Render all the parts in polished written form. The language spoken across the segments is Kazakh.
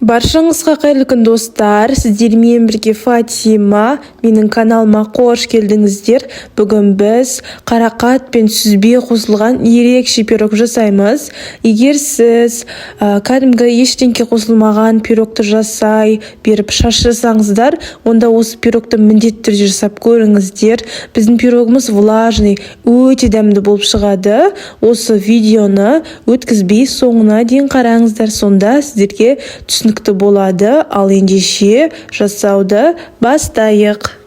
Баршаңызға қайырлы күн, достар! Сіздермен бірге Фатима. Менің каналыма қош келдіңіздер. Бүгін біз қарақат пен сүзбе қосылған ерекше пирог жасаймыз. Егер сіз кәдімгі ештеңке қосылмаған пирогты жасай беріп шаршасаңыздар, онда осы пирогты міндетті түрде жасап көріңіздер. Біздің пирогымыз влажный, өте дәмді болып шығады. Осы видеоны өткізбей соңына дейін қараңыздар, сонда сіздерге түсінікті болады. Ал ендеше жасауды бастайық.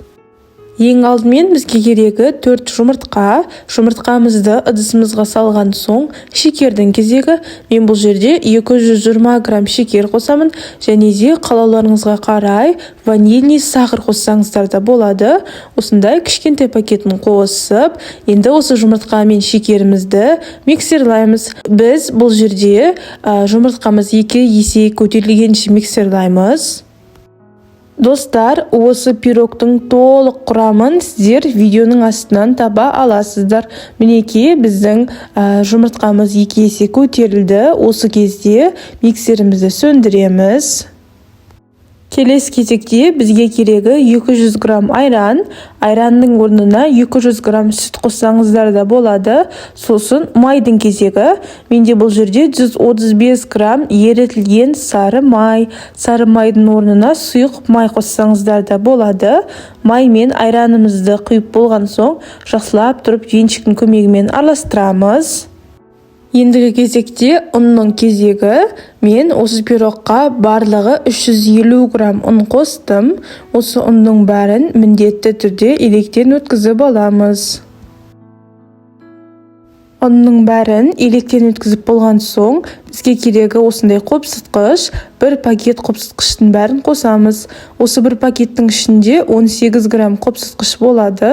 Ең алдымен бізге керегі 4 жұмыртқа. Жұмыртқамызды ыдысымызға салған соң, шекердің кезегі. Мен бұл жерде 220 грамм шекер қосамын және де қалауларыңызға қарай ванильный сахар қоссаңыздар да болады. Осындай кішкентай пакетін қосып, енді осы жұмыртқа мен шекерімізді миксерлаймыз. Біз бұл жерде жұмыртқамыз 2 есе көтерілгенше миксерлаймыз. Достар, осы пирогтың толық құрамын сіздер видеоның астынан таба аласыздар. Мінекей, біздің жұмыртқамыз 2 есе көтерілді. Осы кезде миксерімізді сөндіреміз. Келесі кезекте бізге керегі 200 грамм айран. Айранның орнына 200 грамм сүт қоссаңыздар да болады. Сосын майдың кезегі. Менде бұл жерде 135 грамм ерітілген сары май. Сары майдың орнына сұйық май қоссаңыздар да болады. Май мен айранымызды құйып болған соң, жақсылап тұрып венчиктің көмегімен араластырамыз. Ендігі кезекте ұнның кезегі. Мен осы пирогқа барлығы 350 грамм ұн қостым. Осы ұнның бәрін міндетті түрде електен өткізіп аламыз. Ұнның бәрін електен өткізіп болған соң, бізге керегі осындай қопсытқыш. Бір пакет қопсытқыштың бәрін қосамыз. Осы бір пакеттің ішінде 18 грамм қопсытқыш болады.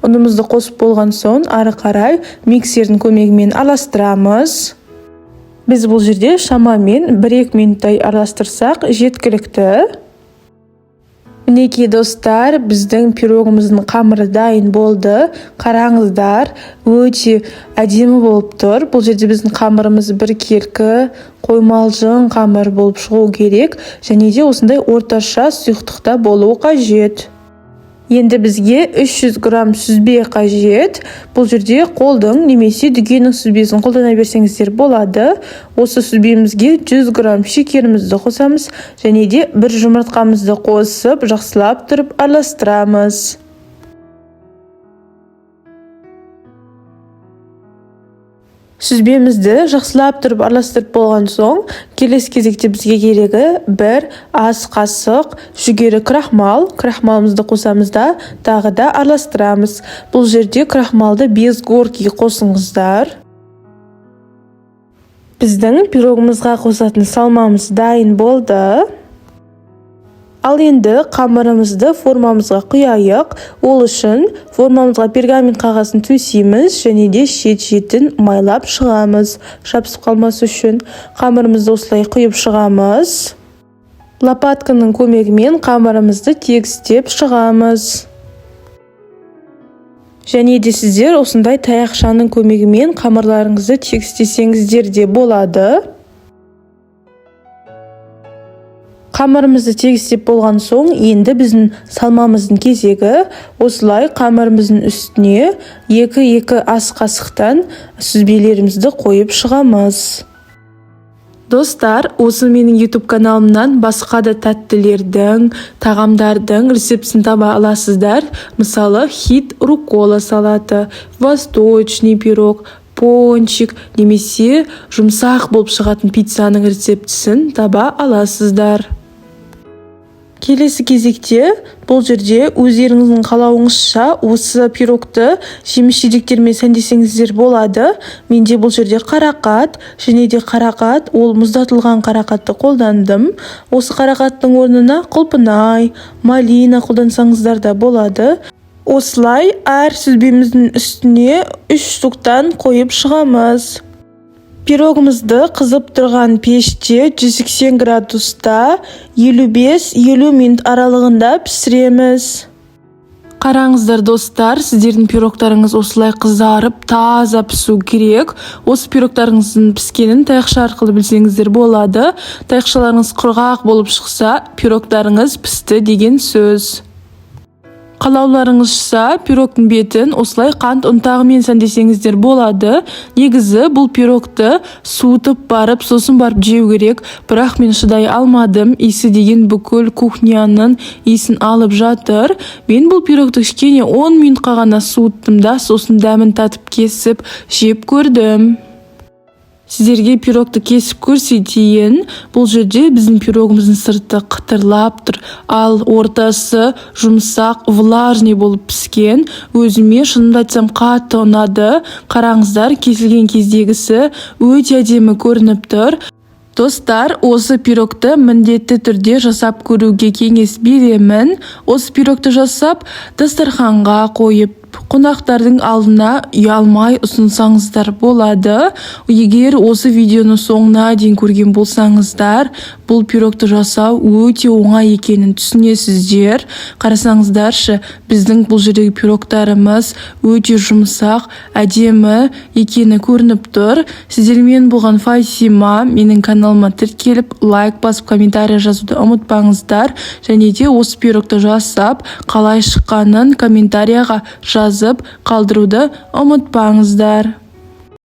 Ұнымызды қосып болған соң, ары қарай миксердің көмегімен араластырамыз. Біз бұл жерде шамамен 1-2 минуттай араластырсақ жеткілікті. Мінекей, достар, біздің пирогымыздың қамыры дайын болды. Қараңыздар, өте әдемі болып тұр. Бұл жерде біздің қамырымыз біркелкі қоймалжың қамыр болып шығу керек және де осындай орташа сұйықтықта болуы қажет. Енді бізге 300 грамм сүзбе қажет. Бұл жерде қолдың немесе дүкеннің сүзбесін қолдана берсеңіздер болады. Осы сүзбемізге 100 грамм шекерімізді қосамыз және де бір жұмыртқамызды қосып, жақсылап тұрып араластырамыз. Сүзбемізді жақсылап тұрып араластырып болған соң, келесі кезекте бізге керегі бір ас қасық жүгері крахмал. Крахмалымызды қосамыз да, тағы да араластырамыз. Бұл жерде крахмалды без горки қосыңыздар. Біздің пирогымызға қосатын салмамыз дайын болды. Ал енді қамырымызды формамызға құяйық. Ол үшін формамызға пергамент қағазын төсейміз және де шет-шетін майлап шығамыз, жабысып қалмас үшін. Қамырымызды осылай құйып шығамыз. Лопатканың көмегімен қамырымызды тегістеп шығамыз. Және де сіздер осындай таяқшаның көмегімен қамырларыңызды тегістесеңіздер де болады. Қамырымызды тегістеп болған соң, енді біздің салмамыздың кезегі. Осылай қамырымыздың үстіне 2-2 ас қасықтан сүзбелерімізді қойып шығамыз. Достар, осы менің YouTube каналымнан басқа да тәттілердің, тағамдардың рецептісін таба аласыздар. Мысалы, хит руккола салаты, восточный пирог, пончик немесе жұмсақ болып шығатын пиццаның рецептісін таба аласыздар. Келесі кезекте бұл жерде өздеріңіздің қалауыңызша осы пирогты жеміс-жидектермен сәндесеңіздер болады. Менде бұл жерде қарақат және де қарақат, ол мұздатылған қарақатты қолдандым. Осы қарақаттың орнына құлпынай, малина қолдансаңыздар да болады. Осылай әр сүзбеміздің үстіне 3 штуктан қойып шығамыз. Пирогымызды қызып тұрған пеште 180 градуста 55-50 минут аралығында пісіреміз. Қараңыздар, достар, сіздердің пирогтарыңыз осылай қызарып, таза пісу керек. Осы пирогтарыңыздың піскенін таяқша арқылы білсеңіздер болады. Таяқшаларыңыз құрғақ болып шықса, пирогтарыңыз пісті деген сөз. Қалауларыңызша, пирогтың бетін осылай қант ұнтағымен сәндесеңіздер болады. Негізі бұл пирогты суытып барып, сосын барып жеу керек, бірақ мен шыдай алмадым. Иісі деген бүкіл кухняның иісін алып жатыр. Мен бұл пирогты кішкене 10 минутқа ғана суыттым да, сосын дәмін татып, кесіп жеп көрдім. Сіздерге пирогты кесіп көрсетейін. Бұл жерде біздің пирогымыздың сырты қытырлап тұр, ал ортасы жұмсақ, влажный болып піскен. Өзіме, шынымды айтсам, қатты ұнады. Қараңыздар, кесілген кездегісі өте әдемі көрініп тұр. Достар, осы пирогты міндетті түрде жасап көруге кеңес беремін. Осы пирогты жасап, дастарханға қойып, қонақтардың алдына ұялмай ұсынсаңыздар болады. Егер осы видеоны соңына дейін көрген болсаңыздар, бұл пирогты жасау өте оңай екенін түсінесіздер. Қарасаңыздаршы, біздің бұл жердегі пирогтарымыз өте жұмсақ, әдемі екені көрініп тұр. Сіздермен болған Фатима. Менің каналыма тіркеліп, лайк басып, комментарий жазуды ұмытпаңыздар және де осы пирогты жасап, қалай шыққанын комментарияға жазып қалдыруды ұмытпаңыздар.